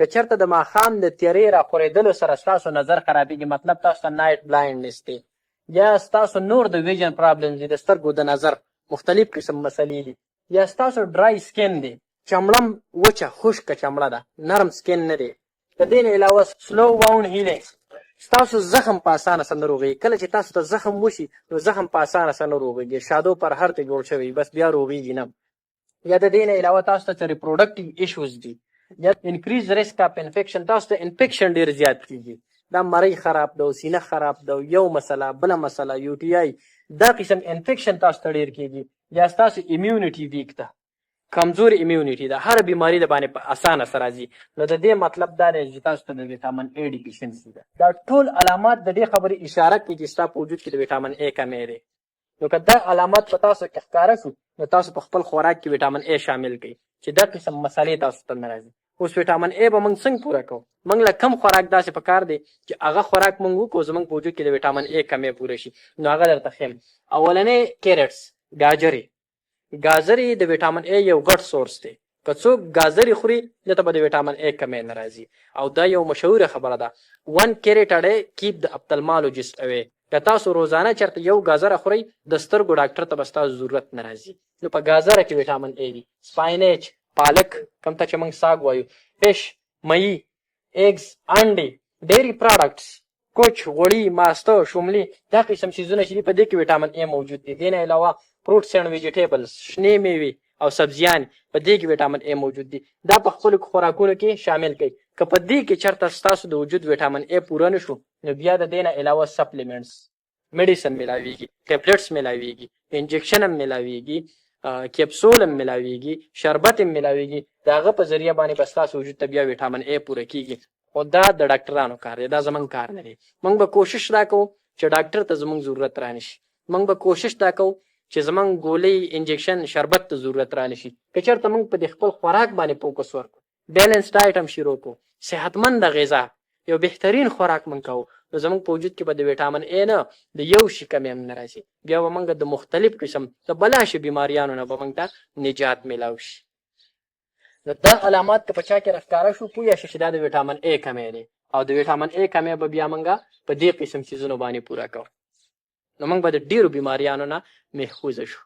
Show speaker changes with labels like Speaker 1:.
Speaker 1: که چېرته د ماښام د تیرې راخورېدلو سره ستاسو نظر خرابېږي، مطلب تاسو ته night blindness دی، یا ستاسو نور د vision problems دي، د سترګو د نظر مختلف قسم مسلې دي، یا ستاسو dry skin دی، چمړه وچه خشکه چمړه ده، نرم skin نه دی. د دې نه علاوه slow wound healing، ستاسو زخم په اسانه سره نه روغېږي. کله چې تاسو ته زخم وشي نو زخم په اسانه سره نه روغېږي، شادو پر هر ته جوړ شوی بس بیا روغېږي نه. یا د دې نه علاوه تاسو ته چې reproductive issues دي، یا increase risk of infection، تاسو ته infection ډیر زیات کیږي، دا مرۍ خراب ده او سینه خراب ده او یو مسله بله مسله UTI، دا قسم infection تاسو ته ډیر کیږي. یا ستاسو immunity weak ده، کمزوري immunity ده، هر بیماری د باندې په اسانه سره راځي. نو د دې مطلب دا دی چې تاسو ته د vitamin A deficiency ده. دا ټول علامات د دې خبرې اشاره کوي چې ستا په وجود کې د ویټامین ای کمی دی. نو که دا علامات په تاسو کې ښکاره شو نو تاسو په خپل خوراک کې ویټامین ای شامل کړئ چې دا قسم مسالې تاسو ته نه راځي. اوس ویټامین ای به موږ څنګه پوره کوو؟ موږ له کم خوراک داسې پکار دی چې هغه خوراک موږ وکړو زموږ په وجود کې د ویټامین ای کمی پوره شي. نو هغه درته ښیم. اولنی carrots، گاجرې. گازرې د ویټامین ای یو غټ source دی. که څوک گازرې خوري ده ته به د ویټامین ای کمی نه راځي. او دا یو مشهوره خبره ده، one carrot a day keep the ophthalmologist away. که تاسو روزانه چېرته یو گازره خورئ د سترګو ډاکټر ته به ستاسو ضرورت نه راځي. نو په گازره کې ویټامین ای دی. spinach، پالک کوم ته چې موږ ساګ وایو، fish، ماهي، eggs، انډې، dairy products، کوچ، غوړي، ماسته، شوملي، دا قسم څیزونه چې دي په دې کې ویټامین ای موجود دي. دې نه علاوه fruits and vegetables، شنې میوې او سبزیان، په دې کې ویټامین ای موجود دي. دا په خپلو خوراکونو کې شامل کړئ. که په دې کې چېرته ستاسو د وجود ویټامین ای پوره نه شو نو بیا د دې نه علاوه supplements، medicine ملاویږي، tablets ملاویږي، injection هم ملاویږي، کیپسول هم ملاویږي، شربت هم ملاویږي. د هغه په ذریعه باندې به ستاسو وجود ته بیا ویټامین ای پوره کیږي. خو دا د ډاکټرانو کار دی، دا زموږ کار نه دی. موږ به کوشش دا کوو چې ډاکټر ته زموږ ضرورت رانشي. موږ به کوشش دا کوو چې زموږ ګولۍ، injection، شربت ته ضرورت رانشي. که چېرته موږ په دې خپل خوراک باندې focus ورکړو، balanced diet هم شروع کړو، صحتمنده غذا، یو بهترین خوراک موږ کوو، نو زموږ په وجود کې به د ویټامین ای نه د یو شي کمی هم نه راځي. بیا به موږ د مختلف قسم د بلاشي بیماریانو نه به موږ ته نجات میلاو شي. نو دا علامات که په چا کې راښکاره شو پوه شئ چې دا د ویټامین ای کمی دی، او د ویټامین ای کمی به بیا موږ په دې قسم څیزونو باندې پوره کوو. نو موږ به د ډیرو بیماریانو نه محفوظ شو.